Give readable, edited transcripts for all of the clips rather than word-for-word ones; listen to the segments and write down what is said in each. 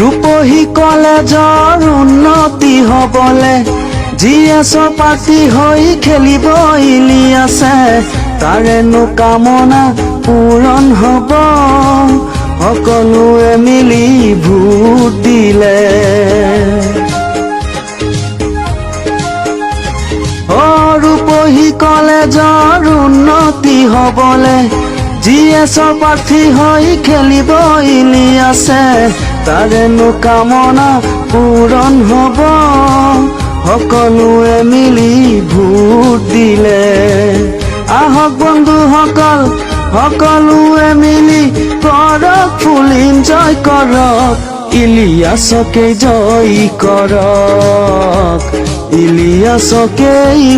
ৰূপহী কলেজৰ উন্নতি হবলে জি এছৰ পাৰ্টি হৈ খেলিব ইলিয়াছে। তাৰেনো কামনা পূৰণ হব সকলোৱে মিলি ভোট দিলে। অ ৰূপহী কলেজৰ উন্নতি হবলে জি এছৰ প্ৰাৰ্থী হৈ খেলিব ইলিয়াছে। তাৰেনো কামনা পূৰণ হব সকলোৱে মিলি ভোট দিলে। আহক বন্ধুসকল, সকলোৱে মিলি কৰক ফুল এনজয় কৰক, ইলিয়াছকে জয়ী কৰক, ইলিয়াছকে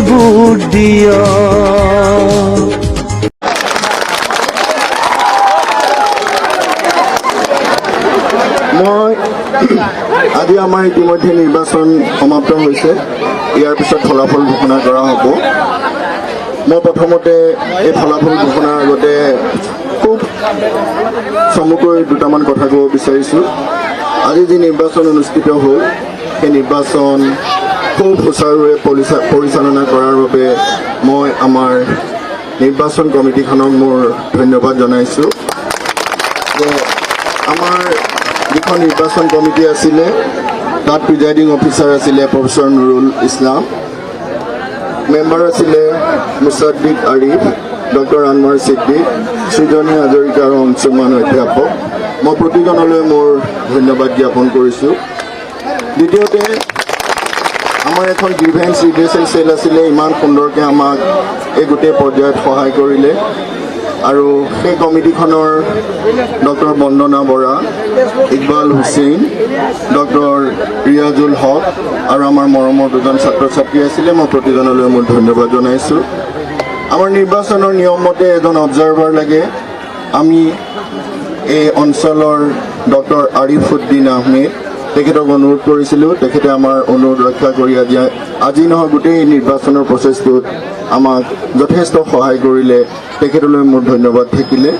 ভোট দিয়ক। মই আজি আমাৰ ইতিমধ্যে নিৰ্বাচন সমাপ্ত হৈছে। ইয়াৰ পিছত ফলাফল ঘোষণা কৰা হ'ব। মই প্ৰথমতে এই ফলাফল ঘোষণাৰ আগতে খুব চমুকৈ দুটামান কথা ক'ব বিচাৰিছোঁ। আজি যি নিৰ্বাচন অনুষ্ঠিত হ'ল, সেই নিৰ্বাচন খুব সুচাৰুৰে পৰিচালনা কৰাৰ বাবে মই আমাৰ নিৰ্বাচন কমিটিখনক মোৰ ধন্যবাদ জনাইছোঁ যে আমাৰ যিখন নিৰ্বাচন কমিটি আছিলে, তাত প্ৰিজাইডিং অফিচাৰ আছিলে প্ৰফেচৰ নুৰুল ইছলাম, মেম্বাৰ আছিলে মুছাদ্দিক আৰিফ, ডক্টৰ আনৱাৰ ছিদ্দিক, সৃজনী হাজৰিকা আৰু অংশুমান অধ্যাপক। মই প্ৰতিজনলৈ মোৰ ধন্যবাদ জ্ঞাপন কৰিছোঁ। দ্বিতীয়তে, আমাৰ এখন গ্ৰিভেন্স ৰিড্ৰেচেল চেল আছিলে, ইমান সুন্দৰকৈ আমাক এই গোটেই পৰ্যায়ত সহায় কৰিলে আৰু সেই কমিটিখনৰ ডক্টৰ বন্দনা বৰা, ইকবাল হুছেইন, ডক্টৰ ৰিয়াজুল হক আৰু আমাৰ মৰমৰ দুজন ছাত্ৰ ছাত্ৰী আছিলে। মই প্ৰতিজনলৈ মোৰ ধন্যবাদ জনাইছোঁ। আমাৰ নিৰ্বাচনৰ নিয়ম মতে এজন অবজাৰ্ভাৰ লাগে। আমি এই অঞ্চলৰ ডক্টৰ আৰিফুদ্দিন আহমেদ, তেখেতক অনুৰোধ কৰিছিলোঁ। তেখেতে আমাৰ অনুৰোধ ৰক্ষা কৰি আজি নহয়, গোটেই নিৰ্বাচনৰ প্ৰচেছটোত আমাক যথেষ্ট সহায় কৰিলে। তেখেতলৈ মোৰ ধন্যবাদ থাকিলে।